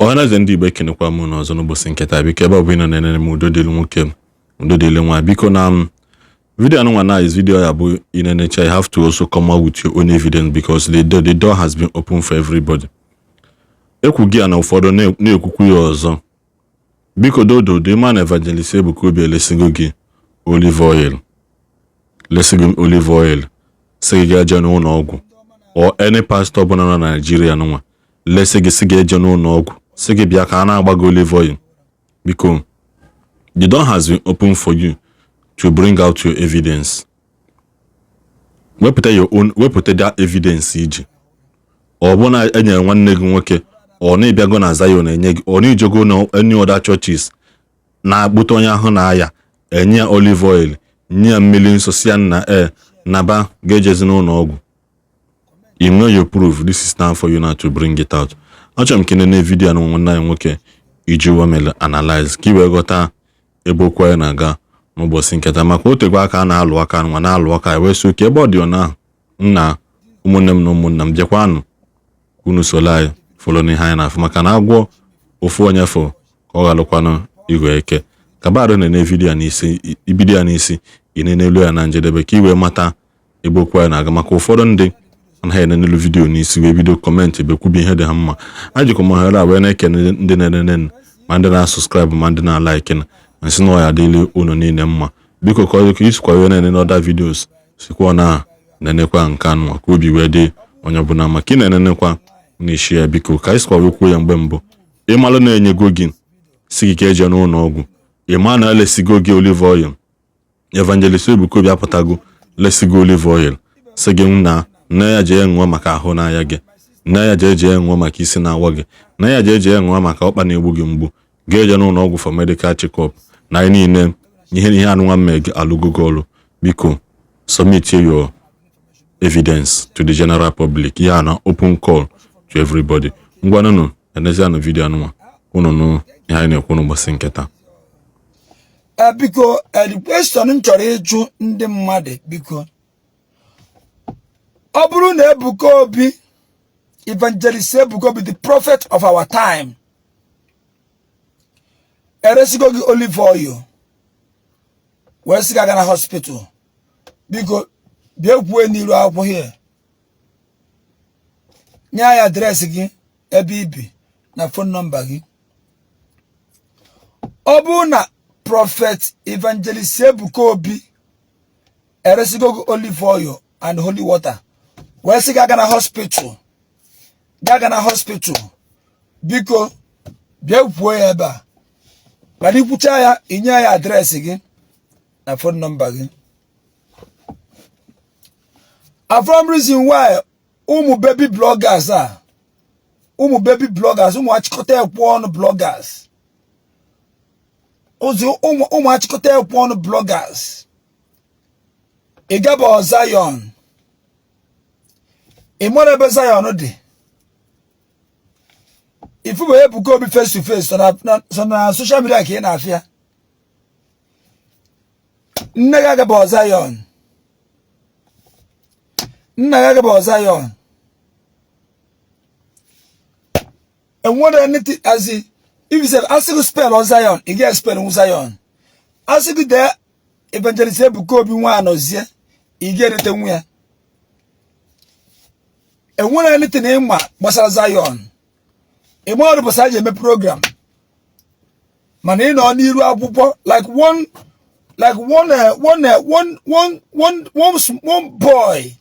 Ọhaneze ndị Igbo, ekenekwa m n'ọzọ n'ụbọchị nke taa. Biko, ebe ọ bụ ị nọ na-enene m, udo dịrị nwoke m, udo dịrị nwa. Biko, na m video anụnwa na is video ya bụ inenecha, you have to also come out with your own evidence because the door has been open for everybody. Ekwu gị ya na ụfọdụ na-ekwukwu ya ọzọ. Biko, dododo, ịma na Evangelist Ebuka Obi elesigo gị olive oil, lesigo olive oil, sị gị gaa jee n'ụlọ ọgwụ, or any pastor ọbụla nọ na Nigeria nụnwa lesi gị, sị gị eje n'ụlọ ọgwụ, sị gị bịa ka a na-agba gị olive oil. Biko, the door has been open for you to bring out your evidence. Wepụta your own, wepụta that evidence iji. Ọ bụ na enyere nwanne gị nwoke, ọ na-ịbịago na Zion enye gị, ọ na-ijego na any other churches na-akpụta onye ahụ na-aya, enye ya olive oil, nye ya mmiri nsọ, si ya nna e naba ga-ejezi n'ụlọ ọgwụ. You know your proof. This is time for you now to bring it out. Achọrọ m ka ị nene video na nwanne anyị nwoke iji wemele analyze ka ị wee ghọta ebe okwu anyị na-aga n'ụbọchị nke taa, maka otegwe aka a na-alụ aka nwa na-alụ aka wee sị oke ebe ọ dị ọ nna. Ụmụnne m na ụmụnna m, bịakwanụ unu solo anyị follow n'ihe anyị na-afụ, maka na agwọ ofu onye fụ ka ọ ghalụkwanụ igwe eke kabarụ. Na-ene video n'isi, ibido ya n'isi, ị na-enelu ya na njedebe ka ị wee mata ebe okwu anyị na-aga, maka ụfọdụ ndị anaghị enenelu video n'isi wee bido comment ebe kwubi ihe dị ha mma. Ajikwa m ohere a wee na-ekene ndị na-enene, ma ndị na-asubscribe, ma ndị na-alike, na nsị na ọ ya dịrị unu niile mma. Biko, ka ọ ka isikwa wee na-enene other videos, sikwa na nenekwa nke anụnwa ka obi wee dị onye ọbụla maka ị na-enenekwa n'isi ya. Biko, ka anyị sikwa wee kwuo ya mgbe mbụ, ịmalụ na-enyego gị, si gị ka eje n'ụlọ ọgwụ, ịma na elesigo gị olive oil, Evangelist Ebuka Obi apụtago lesigo olive oil, sị gị nna nne ya jee ṅụọ maka ahụ n'anya gị, nne ya jee jee ṅụọ maka isi na-awa gị, nne ya jee jee ṅụọ maka ọkpa na-egbu gị mgbu, ga-eje n'ụlọ ọgwụ for medical check-up, na anyị niile ihe anụnwa mme gị alụgo gị ọrụ. Biko, submit your evidence to the general public. Ya na open call to everybody. Ngwanụnụ, enezianụ video anụnwa, unu nụ ihe anyị na-ekwu n'ụbọchị nke taa. Biko, the question m chọrọ ịjụ ndị mmadụ, biko, ọ bụrụ na Ebuka Obi, Evangelist Ebuka Obi, the prophet of our time, eresigo gị olive oil wee sị gị aga na hospital, biko, bịa kwuo n'iru akwụkwọ here, nye anyị address gị, ebe ibi na phone number gị. Ọ bụrụ na Prophet Evangelist Ebuka Obi eresigo gị olive oil and holy water wee sị gị aga na hospital, ga na hospital, biko, bịa kwuo ya ebe a. Mana ikwucha ya, inye ya address gị na phone number gị. From reason why ụmụ baby bloggers a, ụmụ baby bloggers, ụmụ achịkọta ekwe ọnụ bloggers, ozi ụmụ achịkọta ekwe ọnụ bloggers, ị gaba Zion, ị mara ebe Zion dị, ifu bụ Ebuka Obi face to face, so na social media ka ị na-afịa. Nne gị agaba Zion, nna gị agaba Zion, enwere anything as if you say, asị gị spell Zion, ị ga spell nwu Zion. Asị gị dee Evangelist Ebuka Obi nwa anọzie, ị ga-erite nwu ya. Enwere anything ịma gbasara Zion, ịma ọrụ bụsa ji eme program, mana ị nọ n'iru akwụkwọ like one one one one one one boy,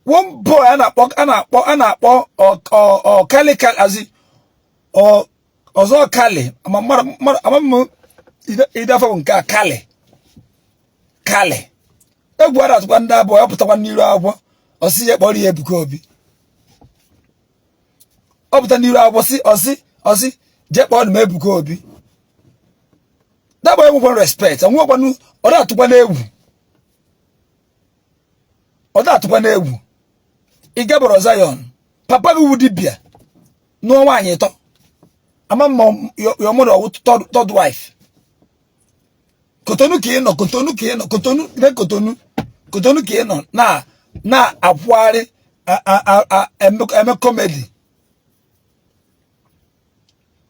one boy a na-akpọ ọ kali azi ọ ọzọ kali ama mmadụ ama m ideafọ bụ nke a kali kali egwu a na-atụkwa ndị abụọ ya pụtakwa n'iru akwụkwọ, ọsị ya kpọrọ ya Ebuka Obi. Ọ pụta n'iru akwụkwọ, sị ọsị jee kpọọ m Ebuka Obi. That boy enwekwa respect, onwekwanụ, ọ na-atụkwa n'egwu, ọ na-atụkwa n'egwu. Ị gabara Zion, papa gị wu dibịa nụọ nwaanyị ịtọ, ama mma your mother ọwụ third wife. Kotonu ka ị nọ, Kotonu ka ị nọ, Kotonu de Kotonu, Kotonu ka ị nọ na na-akwụgharị eme comedy.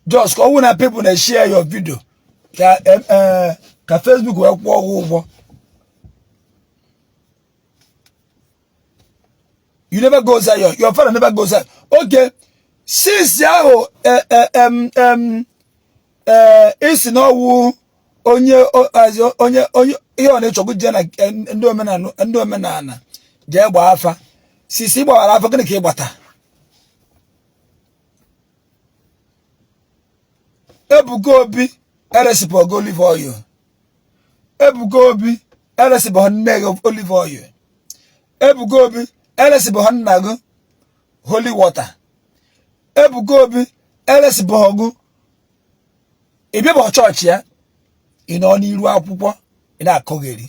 Just ka ọ wụ na people na-share your video ka ka Facebook wee kwụọ gị ụgwọ. You never go Zion. Your father never go Zion. Okay, since ahụ ị sị na ọ wụ onye onye onye ihe ọ na-echọgbu jee na ndị omenala jee gbaa afa, since ị gbawara afa, gịnị ka ị gbata? Ebuka Obi eresịpụ gị olive oil. Ebuka Obi eresịpụ nne gị olive oil. Ebuka Obi eresịpụ nna gị holy water. Ebuka Obi eresịpụ gị. Ị bịabụ chọọchị ya, ị nọ n'iru akwụkwọ, ị na-akọgheri.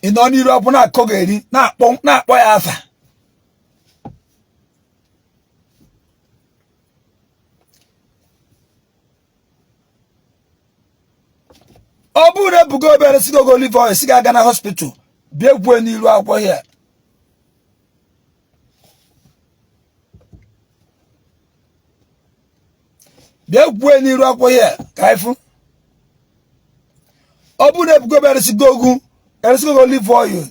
Ị nọ n'iru akwụkwọ na-akọgheri, na-akpọ ya afa. Ọ bụrụ na Ebuka Obi eresigo gị olive oil, sị gị agana hospital, bịa kwuo n'iru akwụkwọ here. Bịa kwuo n'iru akwụkwọ here ka anyị fụ. Ọ bụrụ na Ebuka Obi eresigo gị olive oil,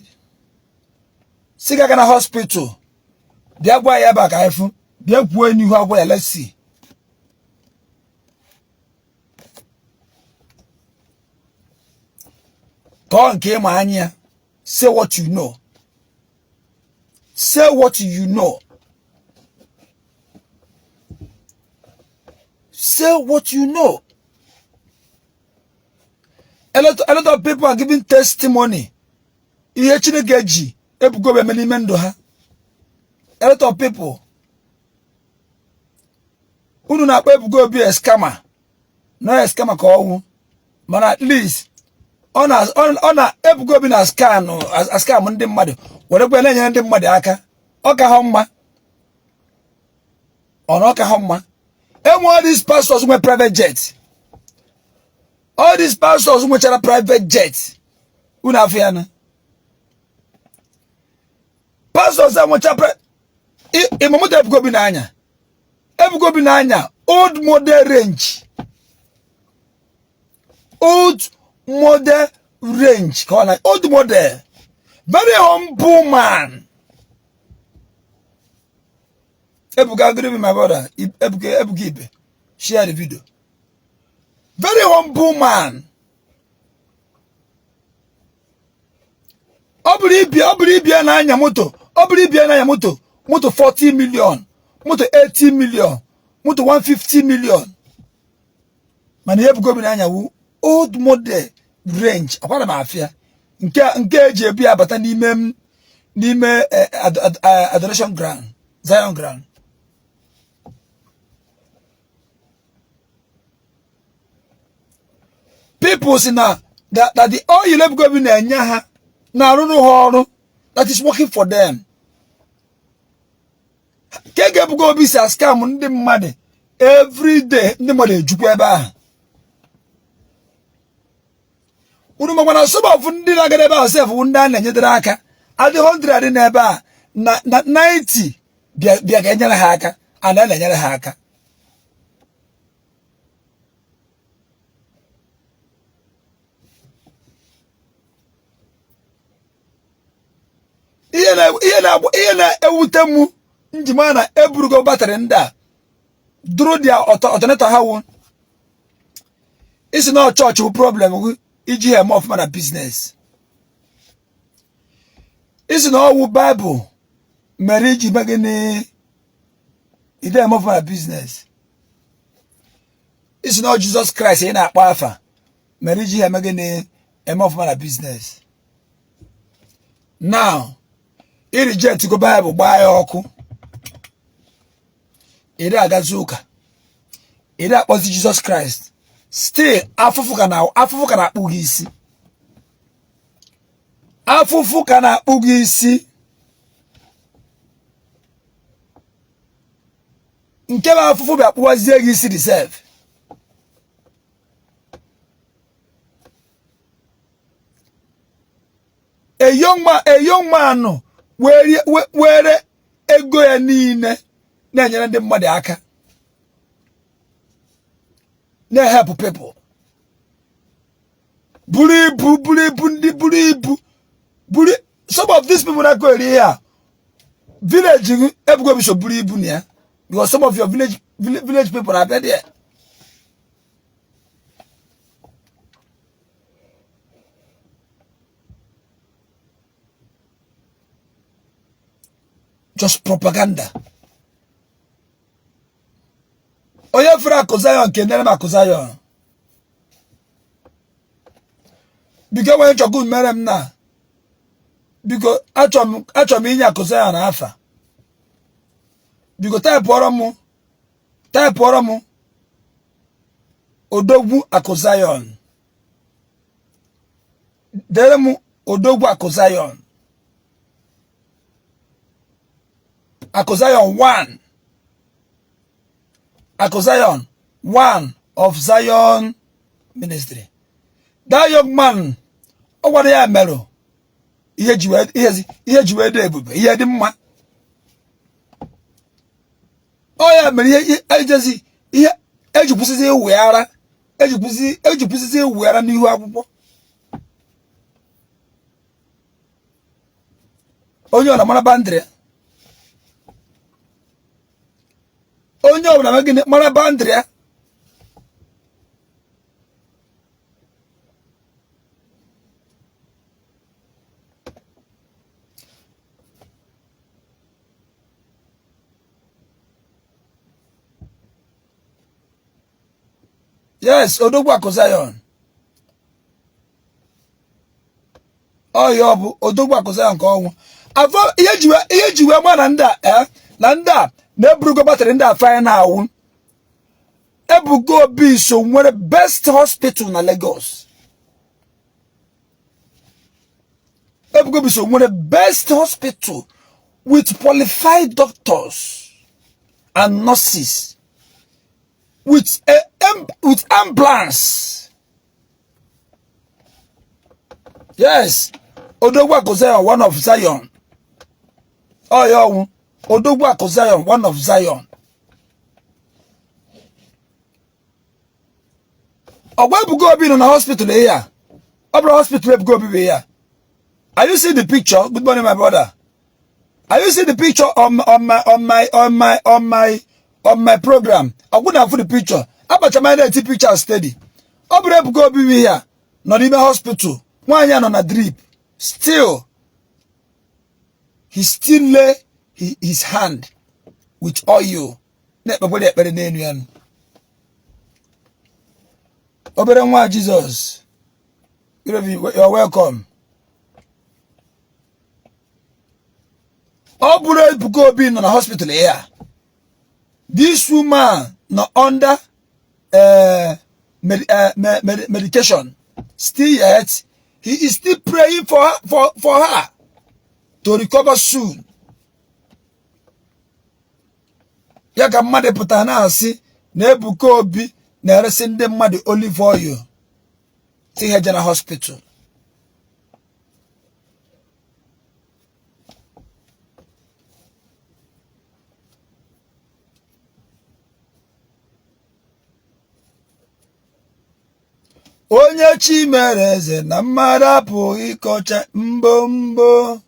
sị gị agana hospital, bịa gwa ya ebe a ka anyị fụ. Bịa kwuo n'ihu akwụkwọ ya, let's see. Kọọ nke ị ma anya ya. Say what you know. Say what you know. Say what you know. A lot of people are giving testimony ihe Chineke ji Ebuka Obi eme n'ime ndụ ha. A lot of people, unu na-akpọ Ebuka Obi a scammer na a scammer ka ọ wụ, mana at least ọ na ọ na Ebuka Obi na scam scam ndị mmadụ werekwa na-enyere ndị mmadụ aka. Ọ ka ha mma, ọ na ọ ka ha mma. Enwe all these pastors nwe private jet, all these pastors nwechara private jet, unu afụ ya na pastors enwecha ịma moto Ebuka Obi na-anya. Ebuka Obi na-anya old model range, old model range ka ọ na old model. Very humble man. Ebuka, good evening, my brother. Ebuka, Ebuka Ibe, share the video. Very humble man. Ọ bụrụ ibia na-anya moto, ọ bụrụ ibia na-anya moto, moto 40 million, moto 80 million, moto 150 million, mana ihe Ebuka Obi na-anya wu old model range. Akwara m afịa nke eji ebu ya abata n'ime m n'ime adoration ground, Zion ground. People si na that the oil Ebuka Obi na-enye ha na-arụrụ ha ọrụ, that is working for them. Ka ga Ebuka Obi si scam ndị mmadụ every day, ndị mmadụ ejukwa ebe ahụ. Unu makwa na some of ndị na-agara ebe ahụ sef ndị a na-enyedere aka adị 100 dị n'ebe a na 90 bịa ka enyere ha aka, a na-enyere ha aka. Ihe na-ewute m njima na eburugo battery ndị a duru dia alternator ha wụ isi na chọọchị bụ problem gị iji ha eme ọfụma na business. Isi na ọwụ Baịbụl mere iji mee gịnị ide eme ọfụma na business. Isi na Jizọs Kraịst ị na-akpọ afa mere iji ha eme gịnị eme ọfụma na business. Now i reject go Baịbụl, gbaa ya ọkụ, ị agazi ụka, ị akpọzi Jizọs Kraịst, still afụfụ ka na-akpụ gị isi, afụfụ ka na-akpụ gị isi. Nke bụ afụfụ bịa kpụwazie gị isi reserve. A young man were ego ya niile. Na-enyere ndị mmadụ aka, na-help people. Buru ibu, buru ibu, ndị buru ibu, buru. Some of these people na-akọ eri ihe a, village gị Ebuka Obi so buru ibu na ya, because some of your village people na-abịa there. Just propaganda. Onye fere Akụ Zion, kenere m Akụ Zion. Biko, nwere nchọkwu mere m na biko, achọrọ m inye Akụ Zion afa. Biko, typeụọrọ m Odogwu Akụ Zion. Dere m Odogwu Akụ Zion, Akụ Zion 1, Akụ Zion 1 of Zion Ministry. That young man, ọ gwara ya merụ ihe ji wee dị ebube, ihe dị mma. Ọ ya mere ihe ejezi ihe eji kwụsịzi ịwụ ara, eji kwụsịzi ịwụ ara n'ihu akwụkwọ. Onye ọbụla mara boundary, onye ọbụla ma gịnị mara boundary ya. Yes, Odogwu Akụ Zion. Ọya, ọ bụ Odogwu Akụ Zion nke ọnwụ afọ. Ihe ji wee ma na ndị a na ndị a na-eburugo battery ndị a fine awụ. Ebuka Obi so nwere best hospital na Lagos. Ebuka Obi so nwere best hospital with qualified doctors and nurses, with ambulance. Yes, Odogwu Akụ Zion, one of Zion. Ọya, ọnwụ Odogwu Akụ Zion, one of Zion. Ọgwa Ebuka Obi nọ na hospital ihe a. Ọ bụrụ hospital Ebuka Obi bụ ihe a. Are you see the picture? Good morning, my brother. Are you see the picture on my program? Ọgwụ na afụ the picture. Akpacha m anya na-eti picture steady. Ọ bụrụ Ebuka Obi bụ ihe a nọ n'ime hospital. Nwaanyị a nọ na drip. Still, he still lay his hand with oil na-ekpekwere ekpere n'elu ya. Obere nwa Jizọs, you're welcome. Ọ bụrụ Ebuka Obi nọ na hospital ya. This woman nọ under medication. Still yet, he is still praying for her to recover soon. Ya ka mmadụ pụtara na-asị na Ebuka Obi na-eresi ndị mmadụ olive oil si ha je na hospital. Onye chi mere eze na mmadụ apụghị ịkọcha. Mbọ mbọ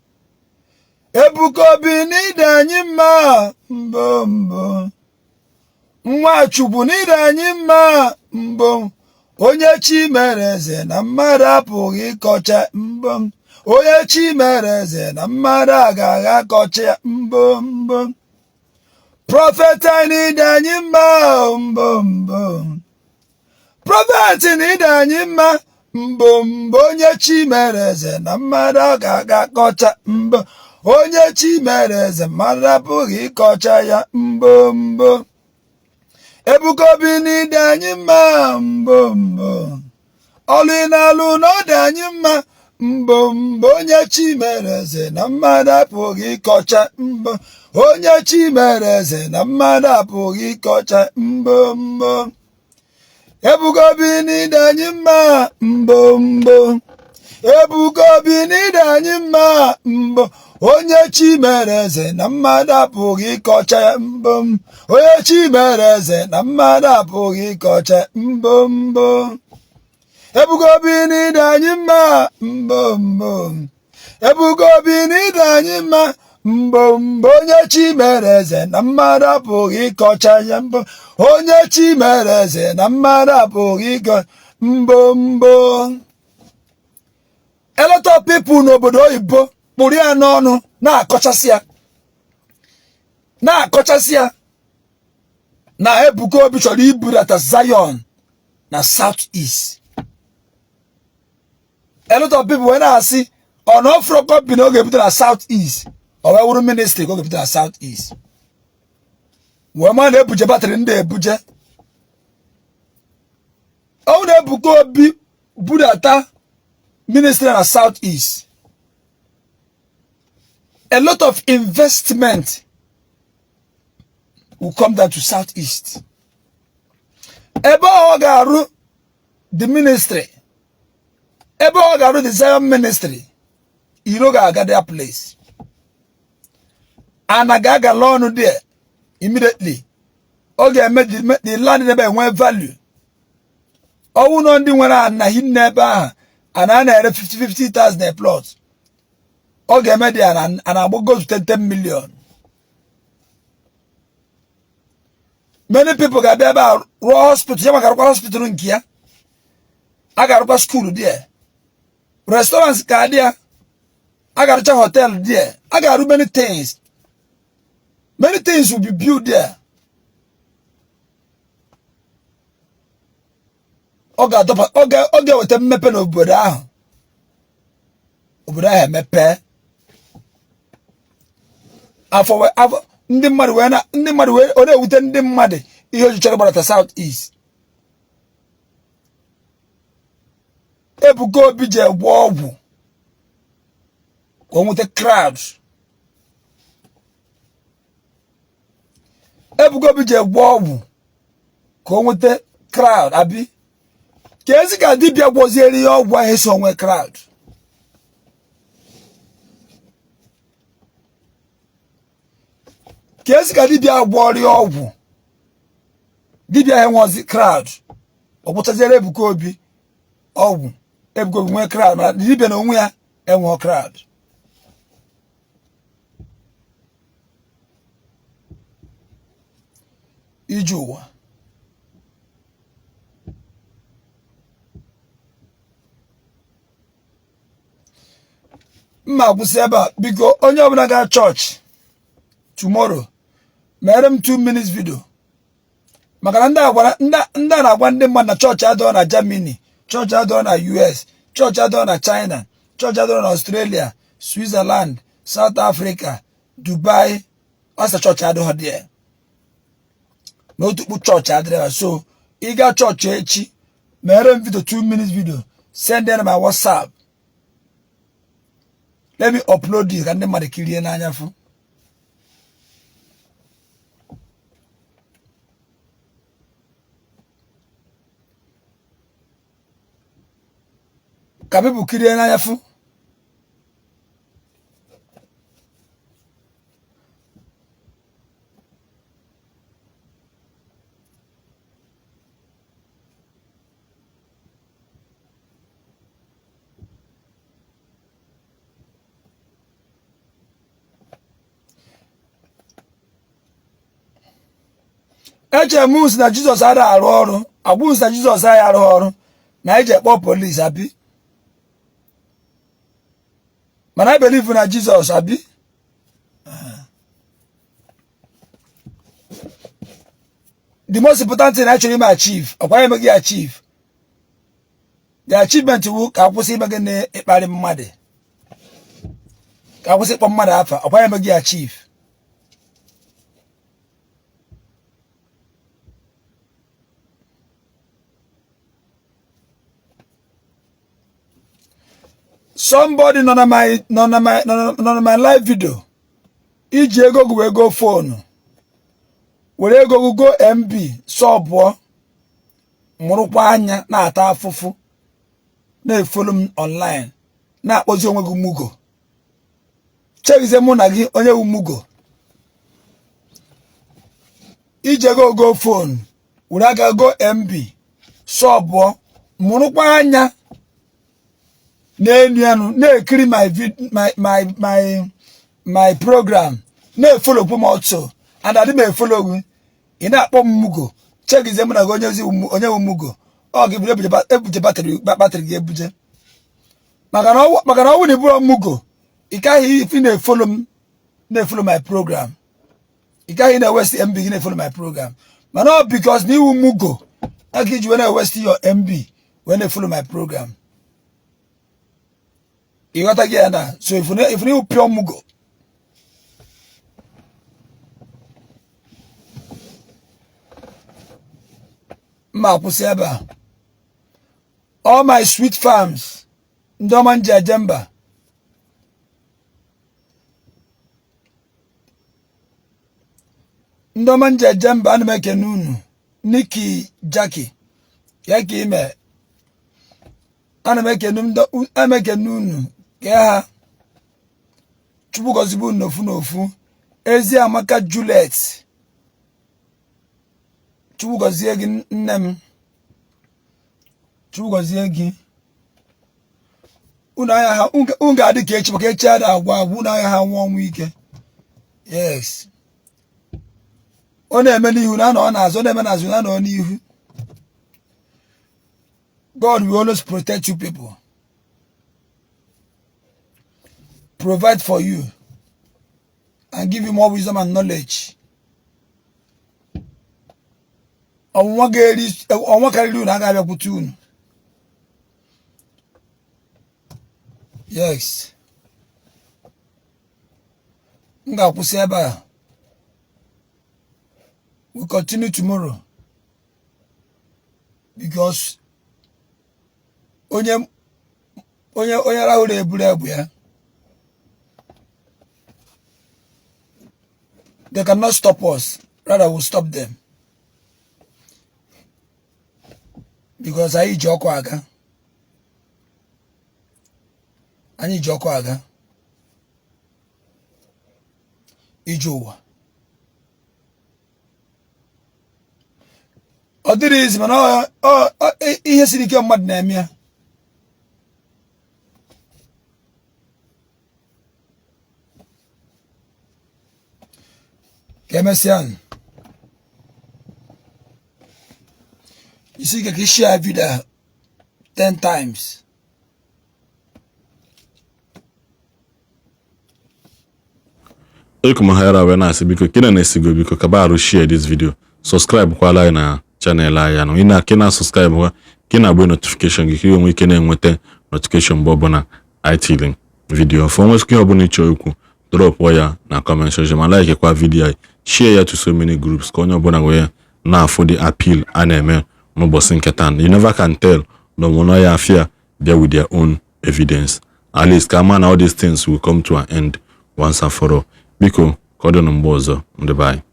Ebuka Obi n'ide anyị mma. Mbọ mbọ Nwachukwu n'ide anyị mma. Mbọ onye chi mere eze na mmadụ apụghị ịkọcha. Mbọ onye chi mere eze na mmadụ agaghị akọcha ya. Mbọ mbọ prophet n'ide anyị mma. Mbọ mbọ prophet n'ide anyị mma. Mbọ mbọ onye chi mere eze na mmadụ agaghị akọcha. Mbọ onye chi mere eze, mmadụ apụghị ịkọcha ya. Mbọ mbọ Ebuka Obi n'ide anyị mma. Mbọ mbọ ọlụ ị na-alụ na ọ dị anyị mma. Mbọ mbọ onye chi mere eze na mmadụ apụghị ịkọcha. Mbọ onye chi mere eze na mmadụ apụghị ịkọcha. Mbọ mbọ Ebuka Obi n'ide anyị mma. Mbọ mbọ Ebuka Obi n'ide anyị mma. Mbọ Onye chi mere eze na mmadụ apụghị ịkọcha ya mbọ. Onye chi mere eze na mmadụ apụghị ịkọcha mbọ mbọ. Ebuka Obi na ị dị anyị mma mbọ mbọ. Ebuka Obi na ị dị anyị mma mbọ mbọ. Onye chi mere eze na mmadụ apụghị ịkọcha ya mbọ. Onye chi mere eze na mmadụ apụghị ịkọ mbọ mbọ. A lot of people n'obodo oyibo kpụrụ ya n'ọnụ na-akọchasị ya na-akọchasị ya na Ebuka Obi chọrọ ibudata Zion na South East. A lot of people wee na-asị ọ na ọ fụrọ company ọ ga-ebute na South East, ọ wee wụrụ ministry ka ọ ga-ebute na South East, wee ma na-ebuje battery ndị ebuje. Ọ na Ebuka Obi budata ministry na South East, a lot of investment will come down to South East. Ebe ọ ga-arụ the ministry, ebe ọ ga-arụ the Zion ministry, iro ga-aga their place. Ana ga-agala ọnụ there immediately. Ọ ga-eme the land ebe enwe value. Ọ wụ na ndị nwere ana hinne ebe ahụ, ana a na-ere 50 50,000 a plot, ọ ga-eme dị ana ana agbago to 10 million. Many people ga-abịa ebe a rụọ hospital ya maka arụkwa hospital nke ya, a ga-arụkwa school there, restaurants ka dị ya, a ga-arụcha hotel there, a ga-arụ many things, many things will be built there. Ọ ga-adọba, ọ ga-eweta mmepe n'obodo ahụ, obodo ahụ emepee. Afọ afọ ndị mmadụ wee na ndị mmadụ wee ọ na-ewute ndị mmadụ ihe o ji chọrọ gbadata South East. Ebuka Obi ji gwọ ọgwụ ka o nweta crowd. Ebuka Obi ji gwọ ọgwụ ka o nweta crowd abi ka ezi ka dibịa gwọziere ya ọgwụ ahụ esi o nwee crowd. Ka ezi ka dibịa gwọrọ ya ọgwụ, dibịa ahụ enweozi crowd, ọ gwọchaziere Ebuka Obi ọgwụ, Ebuka Obi nwee crowd, mana dibịa na onwe ya enweghị crowd. Ije ụwa mma akwụsị ebe a. Biko, onye ọbụla gaa chọọchị tomorrow, mere m 2 minutes video, maka na ndị a na-agwa ndị mmadụ na chọọchị adọrọ na Germany, chọọchị adọrọ na US, chọọchị adọrọ na China, chọọchị adọrọ na Australia, Switzerland, South Africa, Dubai. Ọsa chọọchị adịghị there na otu kpụ chọọchị adịrị ya. So ị gaa chọọchị echi, mere m video, 2 minutes video, send na my WhatsApp, let me upload it ka ndị mmadụ kirie n'anya fụ. Ka people kirie n'anya fụ. Eche m sị na Jizọs ada arụ ọrụ, agwụ sị na Jizọs anyị arụ ọrụ na anyị ji ekpọ polisi abi, mana I believe na Jizọs abi. The most important thing anyị chọrọ ime achieve, ọkwa ya emeghị achieve, the achievement wu ka akwụsị ime gịnị? Ịkparị mmadụ, ka akwụsị ịkpọ mmadụ afa, ọkwa ya emeghị achieve. Somebody nọ na my nọ na my nọ na my live video, iji ego gị wee go phone, were ego gị go MB sọbụọ, mụrụkwa anya na-ata afụfụ, na-efollow m online, na-akpọzi onwe gị mugo. Chegizie mụ na gị onye wu mugo ijego go phone were aka go MB subụọ mụrụkwa anya n'enu enu na-ekiri my my my my my program na-efollowkwu m otu and adị m efollow gị ị na-akpọ m mugo chegizie mụ na gị onye wu mugo ọ gị ebuje battery gị ebuje maka na ọ wụ na ị bụrọ mugo ị kaghị ife na-efollow m na-efollow my program ị gaghị na-ewaste MB gị na-efollow my program mana ọ because na ị wụ mugo aka iji wee na-ewaste your MB wee na-efollow my program ị ghọta gị ya na so if na ị wụ pure mugo m ma-akwụsị ebe a all my sweet fans ndị ọma m ji eje mba ndị ọma m ji eje mba ana m ekene unu Nikki Jackie ya ka ime ana m ekene unu ka ha Chukwu gọzibe unu n'ofu n'ofu ezi amaka Juliet Chukwu gọzie gị nne m Chukwu gọzie gị unu anya ha unu ga-adị ka echi maka echi ada agwụ agwụ unu anya ha nwụọ ọnwụ ike yes ọ na-eme n'ihu na anọ n'azụ ọ na-eme n'azụ na anọ n'ihu God will always protect you people provide for you and give you more wisdom and knowledge ọnwụnwa ga-eri ọnwa karịrị unu agaghị abịakwute unu yes m ga-akwụsị ebe a we continue tomorrow because onye onye onye rahụrụ eburu ebu ya they cannot stop us rather we'll stop them because anyị ji ọkụ aga anyị ji ọkụ aga ije ụwa ọ dịrị easy mana ihe siri ike mmadụ na-eme ya ka emesịa isi ike ka ị share video 10 times Ekumahara wee na-asị biko kina na-esigo biko kaba arụ share this video subscribe kwala anyị na channel anyị anụ ị na kina subscribe kwa ka na agba notification gị ka ị nwee ike na-enweta notification mgbe ọbụla anyị tiri video fọ nwesịkwa ihe ọbụla ị chọrọ ikwu drop ya na comment section ma like kwa video anyị share ya to so many groups ka onye ọbụla wee na-afụ the appeal a na-eme n'ụbọchị nke taa you never can tell na onwe ya afịa bịa with their own evidence at least ka ama na all these things will come to an end once and for all biko ka ọ dị na mgbe ọzọ ndị be anyị.